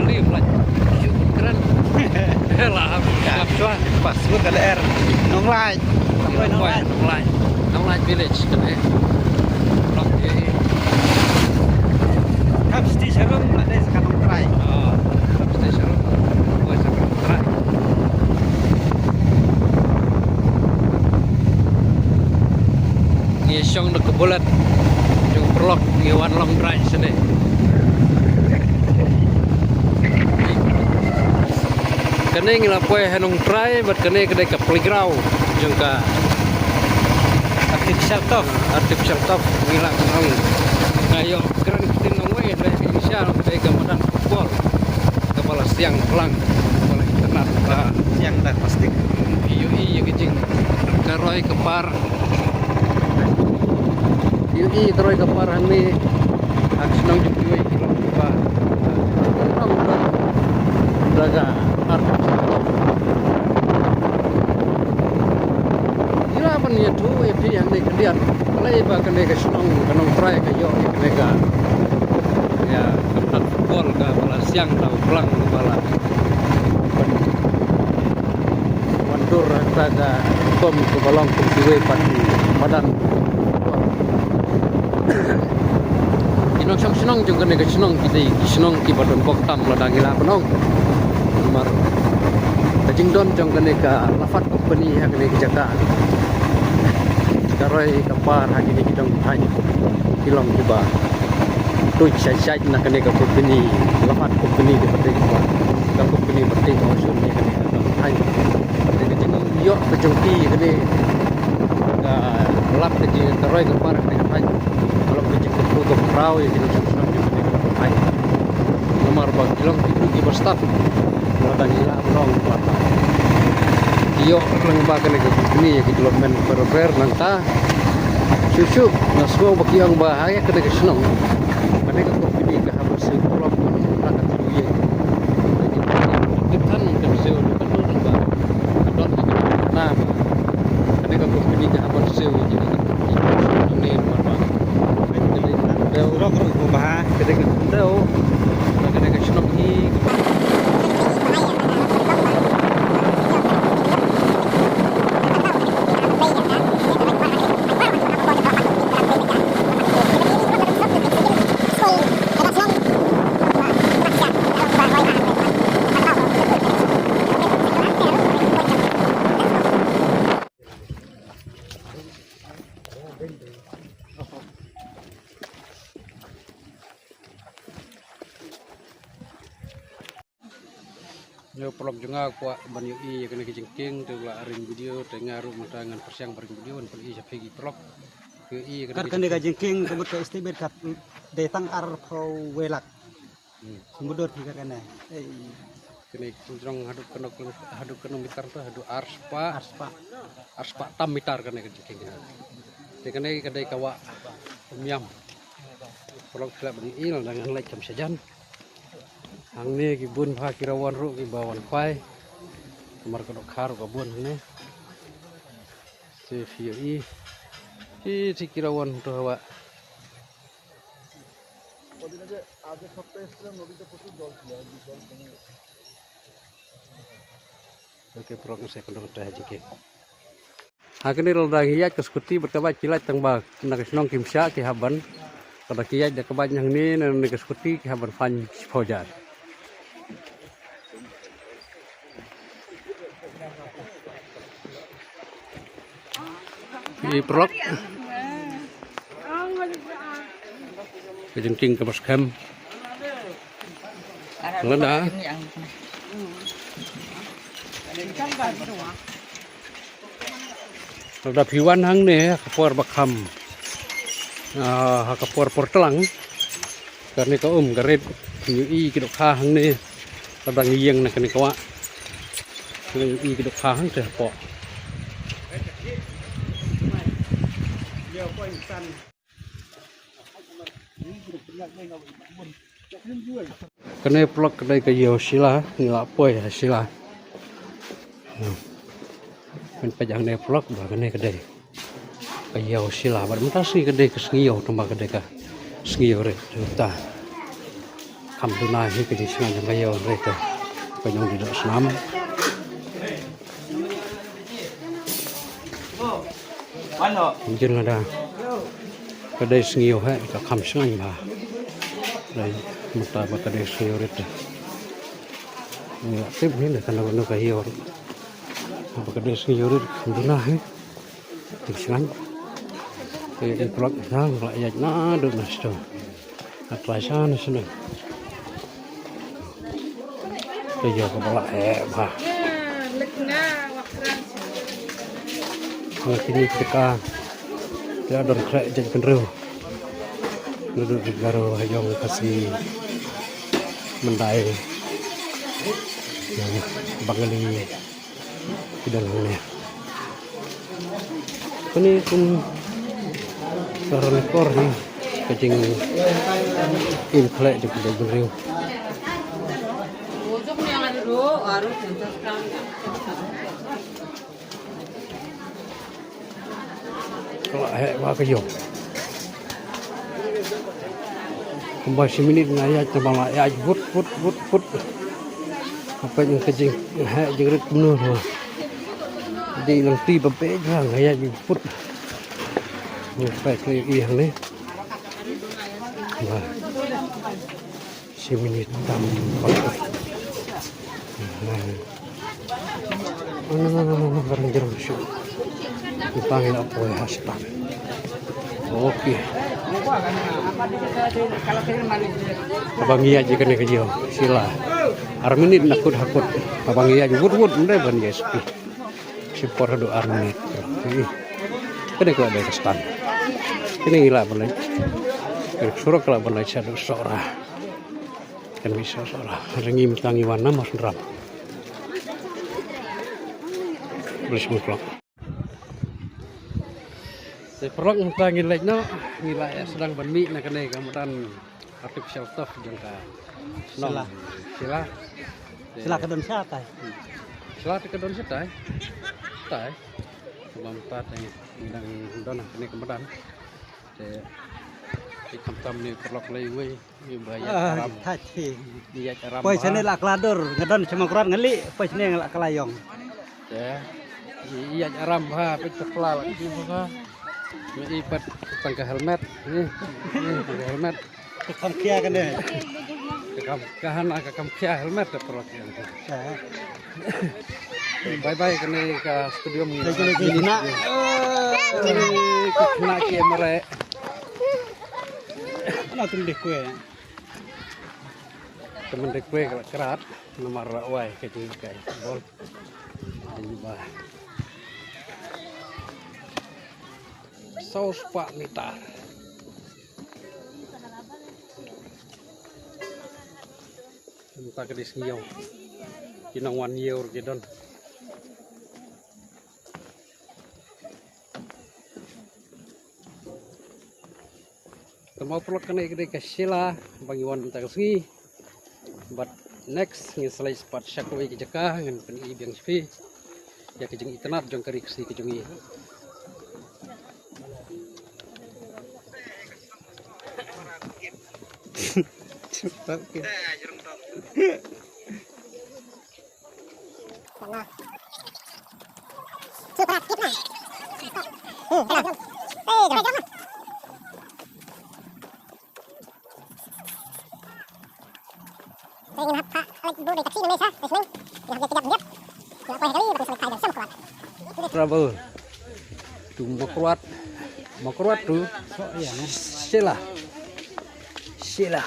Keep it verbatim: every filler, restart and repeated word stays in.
Lim lait. Yu kren. Hela. Pas lu ka daer. Nonglait. Nonglait. Nonglait. Nonglait village kane. Long ye. Kam sti sharum la dei saka Nongtrai. Oh, kam sti sharum. Oi saka Nongtrai. Ngi shong da ka bullet. Jong paralok ngi wan long drive sene. Kane ngi la poi ha Nongtrai bad kane ka dei ka playground jong ka artificial turf. Artificial turf ngi la ong. Nga ïoh kren ktien nongwei dei ka insha dei ka madan football. Kaba la siang blang kaba la internat ba siang da plastik. Ïohi ïa ka jing ka roi ka par. Ïohi ka roi ka par hangne. Ha ka shnong jong kiwei ki long kiba long da da ka ar. Ngi lah ban ïathuh ïa phi hangne khyndiat. Balei ba kane ka shnong ka Nongtrai ka ïoh ïa kane ka, ïa ka madan football kaba la siang da u blang kaba la wan dur ha kata ka kum kaba long kum kiwei pat ki madan. Ki nongshong shnong jong kane ka shnong ki dei ki shnong kiba don bok tam lada ngi lah ban ong. Namar ka jingdon jong kane ka Lafat Company ha kane ka jaka ka roi ka par ha kine ki dong thaiñ ki long kiba tuid shait shait na kane ka company Lafat Company kaba dei kaba ka company ba dei ba shon ne kane ka dong thaiñ. Te ka jingïoh ka jong ki kane ka lap ka jing ka roi ka par kane ka thaiñ ka long ka jingkyrkhu kaba khraw ïa ki nongshong shnong jong kane ka thaiñ. Namar ba ki long ki briew kiba stad. Lada ngi lah ban ong ba ki ïoh lyngba kane ka company ïa ki development bha bha nangta. Shuh shuh nga sngew ba ki ong ba ha ïa kane ka shnong kane ka company ka hap ban siew pulom na ka tlu ïing. Ka tip than ka siew ka tlu lyngba ka don ka company na ba kane ka company ka hap ban siew ïa kane ka company. Ka dei ka shnong Deu. Ka dei ka shnong Deu. Ka dei ka shnong hi. Ïa u paralok jong nga u kwah ban ïohi ïa kane ka jingkieng te u la ring video te nga ruh mynta ngan pyrshang ban ring video ban pyni sha phi ki paralok. Ïohi ïa kane ka jingkieng. Kane ka jingkieng ka mut ka estimate ka dei tang arphew wei lak. Hmm. Sum ba dor phi ka kane. Ei. Kane ka jrong haduh kano kilo-, haduh kano meter tu, haduh arspah. Arspah. Arspah tam meter kane ka jingkieng kane. Te kane ka dei ka wah Umiam. Paralok phi lah ban ïohi lada ngan leit kam shajan. Hangne ki bun bha ki rawon ruh kiba wan khwai. Namar ka dohkha ruh ka bun hangne. Te phi ïohi. Ki, ki rawon to hawa. ওকে, প্রগ্রেসে কোনো একটা আছে কি? Ha kane lada ngi ïaid ka scooty bad ka bike ki lait tang ba na ka shnong kim shah ki hap ban. Lada ki ïaid da ka bike hangne na ka scooty ki hap ban fine shiphew hajar. Ki paralok. Ka jingkieng kaba skhem. Lada. Lada phi wan hangne ha ka por ba kham. Ah, ha ka por por tlang. Kane ka um ka rit, ngi ïohi ki dohkha hangne. Lada ngi ïeng na kane ka wah. Ngi ïohi ki dohkha hangte hapoh. Kane paralok ka dei ka ïew shila, ngi la poi ha shila. Pynpeit hangne paralok ba kane ka dei ka ïew shila bad mynta sngi ka dei ka sngi ïew tang ba ka dei ka sngi ïew rit mynta. Kham duna hi ka jingsngewsih jong ka ïew hynrei te ka jong di doh snam. Jin lada ka dei sngi ïew hi ka kham sngewsih bha. Dei mynta ba ka dei sngi ïew rit. Ngi la tip hi na ka na ka ïew. Ba ka dei sngi ïew rit kham duna hi. Te sngewsih. Te i plak sa la ïaid naduh na sdang. Ka tlai sha na shnong. Te ïa kaba la heh bha. Nga kine ki ka. Te don khleh jaitbynriew. Naduh ri Garo, Haïong, Khasi, Mandai, Bangali. Ki don hangne. Kane kum ka rangkor hi ka jingim khleh jong ki jaitbynriew. Ka la heh bha ka ïew. Kumba shi minit nga ïaid, tang ba la ïaid vut vut vut vut. Ka peit ka jingheh jingrit kumno. Dei lynti ba peit bha nga ïaid vut. Nga peit ka ïew hangne. Bha. Shi minit tam. Barang jeruk shu. Utang ila poi ha stan. Okay. Ba ngi ïaid kane ka ïew. Sila. Ar minit na kut ha kut. Ba ngi ïaid wut wut ndai ban ïaid spi. Shi por haduh ar minit. Kane ka la dei ka stan. Kane ngi lah ban leit. Surok ka lah ban leit shaduh Sohra. Kan mih sha Sohra. Ring ngi mynta ngi wan na Mawsynram. Bris mutlak. Te paralok mynta ngi leit noh, ngi la ïa sdang ban mih na kane ka madan artificial turf jong ka shnong. Sila. Sila. Te sila ka don shatai. Sila te ka don shatai. Tai. Kumba mynta te ngi dang don ha kane ka madan. Te i khamtam ne paralok lei wei. Ïa ba ïaid aram. Poi shane la kla dur, nga don sha Mawkyrwat nga lih, poi shane nga la kla ïong. Te ïaid aram bha, peit ka pla la ki bha. Nga i pat tang ka helmet. Ni, ni tang ka helmet. Ka kham khia kane. Ka kham, ka hana ka kham khia helmet te paralok. Bye bye kane ka stadium ngi. Bye bye kane ka khynnah. Khynnah ki mare. Ana tum deh kue. Te mynta kue ka la krat namar la wai ka jingkai bol. Jingba. Saw spah mitar. Mynta ka dei sngi ïew. Ki nongwan ïew ruh ki don. Te mo paralok kane ka dei ka Shila ba ngi wan mynta ka sngi. Bad next ngin sa leit pat sha kawei ka jaka ngan pyni biang sha phi ïa ka jingitynnad jong ka ri Khasi ka jong ngi. Travel to Mawkyrwat. Mawkyrwat to Shella. Shella.